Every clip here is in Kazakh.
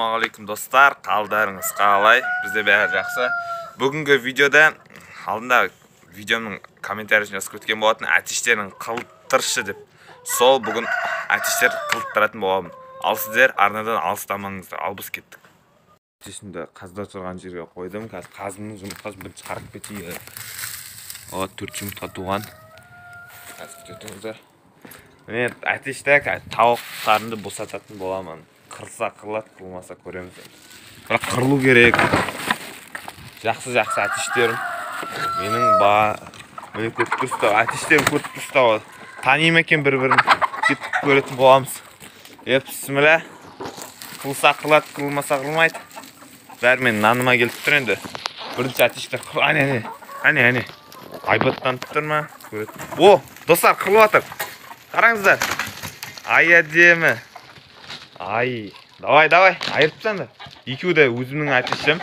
Ассалаумағалейкум достар, қалдарыңыз қалай? Бізде бәрі жақсы. Бүгінгі видеода алдында видеоның комментарийін жазып кеткен болатын, әтештерін қылттыршы деп. Сол бүгін әтештер қылттыратын боламын. Ал сіздер арнадан алыстамаңыздар. Ал біз кеттік. Әтешімді қазда тұрған жерге қойдым. Қазір қазымның жұмыртқасын бір шығарып кетейін. О, 4 жұмыртқа туған. Қазір күтетіңіздер. Міне әтешті тауықтарымды босататын боламын. Қырылса қырылады, қырылмаса көреміз. Бірақ қырылу керек. Жақсы-жақсы әтештерім. Менің міне көріп тұрсыздар, әтештерім көріп тұрсыздар. Тани ма екен бір-бірін? Кетіп көретін боламыз. Бісміллә. Қырылса қырылады, қырылмаса қырылмайды. Бәрі менің наныма келіп тұр енді. Бірінші әтештер әне, әне, әне. Айбаттанып тұр ма? Көретін. О, достар, қырылып жатыр. Қараңыздар. Ай, әдемі. Ай, давай, давай, айырып тастаңдар. Екеуі де өзімнің әтешім,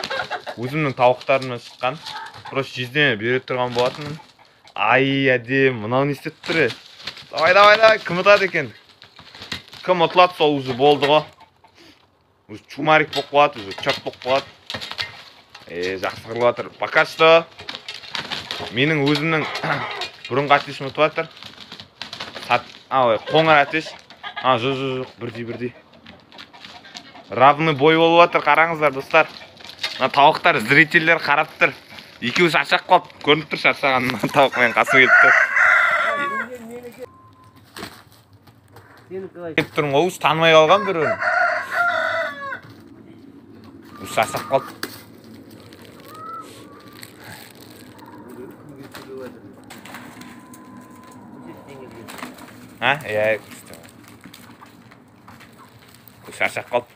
өзімнің тауықтарымнан шыққан. Просто жездеме беріп тұрған болатынмын. Ай, әдемі, мынау не істеп тұр? Давай, давай, давай, кім ұтады екен? Кім ұтылады, сол уже болды ғой. Уже чумарик болып қалады, уже чорт болып қалады. Жақсы қырылып жатыр. Пока что менің өзімнің бұрынғы әтешім ұтып жатыр. Қоңыр әтеш. Жоқ, жоқ, жоқ, бірдей, бірдей. Равный бой болып жатыр, қараңыздар, достар. Мына тауықтар, зрительдер қарап тұр. Екеуі шаршап қалды, көрініп тұр шаршаған. Мына тауық менің қасыма келіп тұр. Келіп тұрмын ғой, уже танымай қалған бір-бірін. Уже шаршап қалды. А, иә, көрсетемін. Шаршап қалды.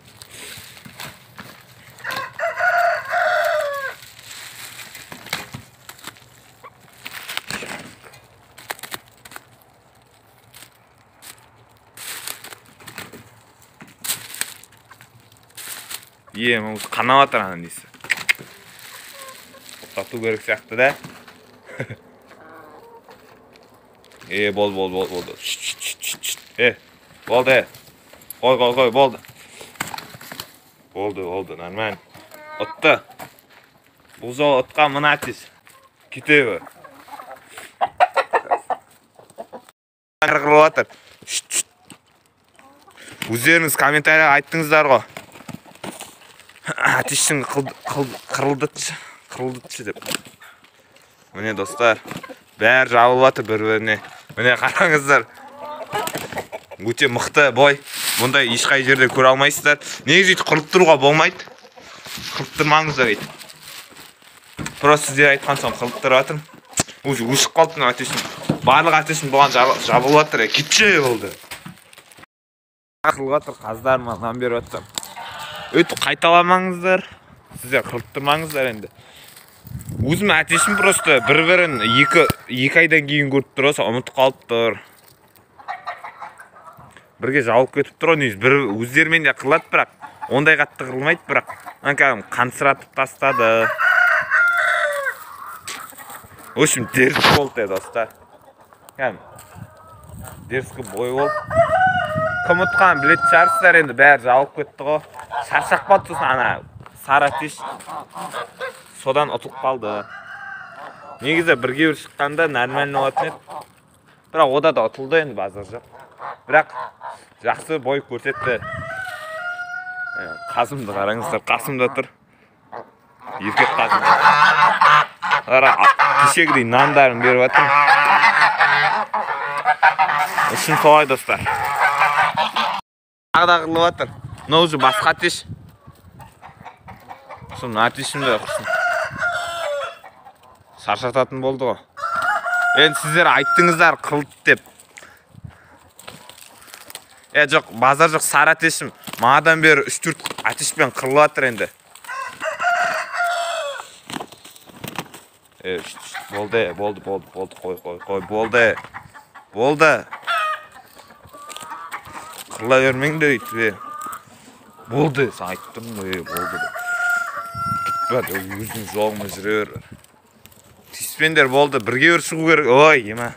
Уже қанап жатыр ана несі. Тоқтату керек сияқты да. Болды, болды, болды, болды. Болды. Қой, қой, қой, болды. Болды, болды, нормально. Ұтты. Бұл жолы ұтқан мына әтеш. Кете бер. Қырылып жатыр. Өздеріңіз комментарий айттыңыздар ғой. Әтештің қырылдытшы, қырылдытшы деп. Міне достар, бәрі жабылып жатыр бір-біріне. Міне қараңыздар. Өте мықты бой. Бұндай ешқай жерде көре алмайсыздар. Негізі өйтіп қырылып тұруға болмайды. Қырылып тұрмаңыздар өйтіп. Просто сіздер айтқан соң қырылып тұрып жатырмын. Уже өшіп қалды мына әтешім. Барлық әтешім бұған жабылып жатыр. Кетші болды. Қырылып жатыр, қаздарыма нан беріп жатсам. Өйтіп қайталамаңыздар. Сіздер қырылып тұрмаңыздар енді. Өзім әтешім просто бір-бірін екі айдан кейін көріп тұр, ұмытып қалып тұр. Бірге жабылып кетіп тұр, негізі бір өздерімен де қырылады, бірақ ондай қатты қырылмайды, бірақ ана кәдімгі қансыратып тастады. В общем, дерзкий болды, достар. Кәдімгі дерзкий бой болды. Кім ұтқанын білетін шығарсыздар енді, бәрі жабылып кетті ғой. Шаршап қалды сосын ана сары әтеш содан ұтылып қалды. Негізі бірге бір шыққанда нормально болатын еді. Бірақ ода да ұтылды енді, базар жоқ. Бірақ жақсы бой көрсетті. Қасымды қараңыздар, қасымда тұр. Еркек қасым. Қара, кешегідей нандарын беріп жатырмын. Ішім солай, достар. Тағы да қырылып жатыр. Мынау уже басқа әтеш. Соның әтешімді құрсын. Шаршататын болды ғой. Енді сіздер айттыңыздар қырылды деп. Жоқ, базар жоқ, сары әтешім. Манадан бері 3-4 әтешпен қырылып жатыр енді. Болды, болды, болды, болды, қой, қой, қой, болды. Болды. Қырыла бермеңдер өйтіп. Болды, саған айтып тұрмын ғой, болды деп. Кетпе, өзің жолыңа жүре бер. Тиіспеңдер, болды, бірге бір шығу керек. Ой, ема.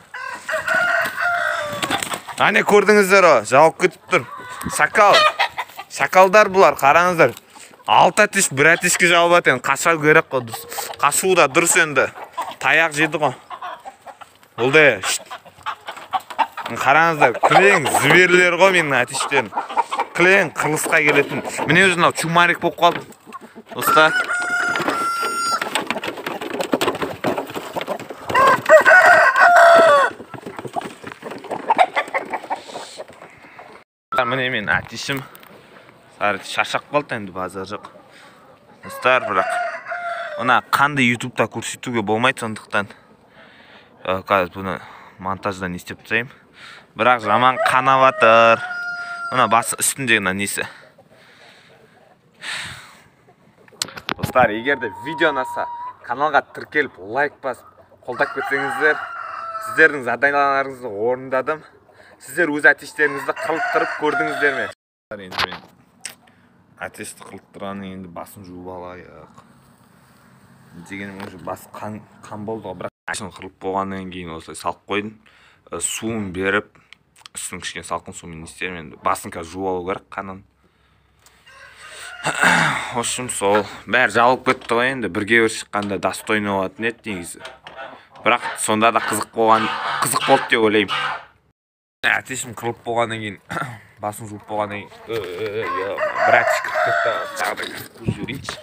Әне көрдіңіздер ғой, жауып кетіп тұр. Шакал. Шакалдар бұлар, қараңыздар. 6 әтеш бір әтешке жабылады енді, қаша керек қой. Қашу да дұрыс енді. Таяқ жеді ғой. Болды. Қараңыздар, кілең зверилер ғой менің әтештерім. Кілең қырылысқа келетін. Міне өзі мынау чумарик болып қалды. Достар. Міне мен әтешім. Сары шаршап қалды енді, базар жоқ. Достар, бірақ мына қанды ютубта көрсетуге болмайды, сондықтан қазір бұны монтаждан не істеп тастаймын. Бірақ жаман қанап жатыр. Мына басы үстіндегі мына несі. Достар, егер де видео ұнаса, каналға тіркеліп, лайк басып, қолдап кетсеңіздер, сіздердің заданияларыңызды орындадым. Сіздер өз әтештеріңізді қырылттырып көрдіңіздер ме? Енді мен әтешті қырылттырғаннан енді басын жуып алайық. Дегенім уже бас қан болды ғой, бірақ әтешін қырылып болғаннан кейін осылай салып қойдым. Суын беріп, үстін кішкене салқын сумен не істерім енді, басын қазір жуып алу керек қанын. В общем, сол бәрі жабылып кетті ғой енді, бірге бір шыққанда достойный болатын еді негізі. Бірақ сонда да қызық болды деп ойлаймын. Әтешім қырылып болғаннан кейін, басын жуып болғаннан кейін, бір әтеш кіріп кетті, тағы да қуып жіберейінші.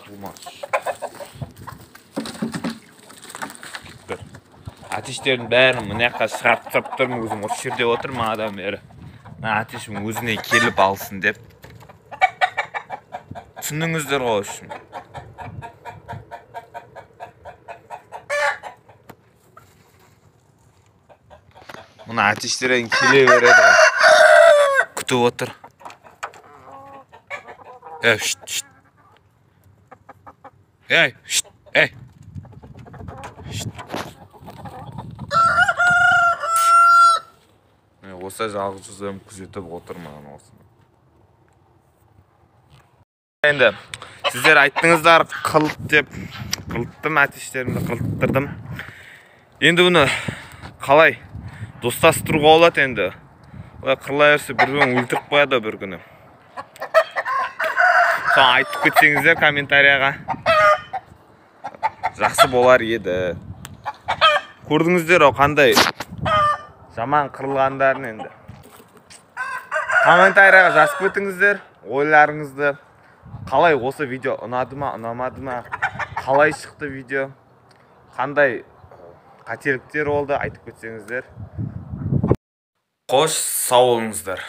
Қырылмас. Әтештердің бәрін мына жаққа шығарып тастап тұрмын, өзім осы жерде отырмын адам бері. Мына әтешім өзіне келіп алсын деп. Түсіндіңіздер ғой үшін. Мына әтештер келе береді ғой. Күтіп отыр. Ей, шт, шт. Ей, шт, ей. Шт. Осы жалғыз өзім күзетіп отыр маған осыны. Енді сіздер айттыңыздар қылт деп, қылттым, әтештерімді қылттырдым. Енді бұны қалай достастыруға болады енді? Олай қырыла берсе бір-бірін өлтіріп қояды бір күні. Соны айтып кетсеңіздер комментарияға, жақсы болар еді. Көрдіңіздер ғой қандай жаман қырылғандарын енді. Комментарияға жазып кетіңіздер ойларыңызды. Қалай осы видео ұнады ма, ұнамады ма? Қалай шықты видео? Қандай қателіктер болды, айтып кетсеңіздер. Қош, сау болыңыздар.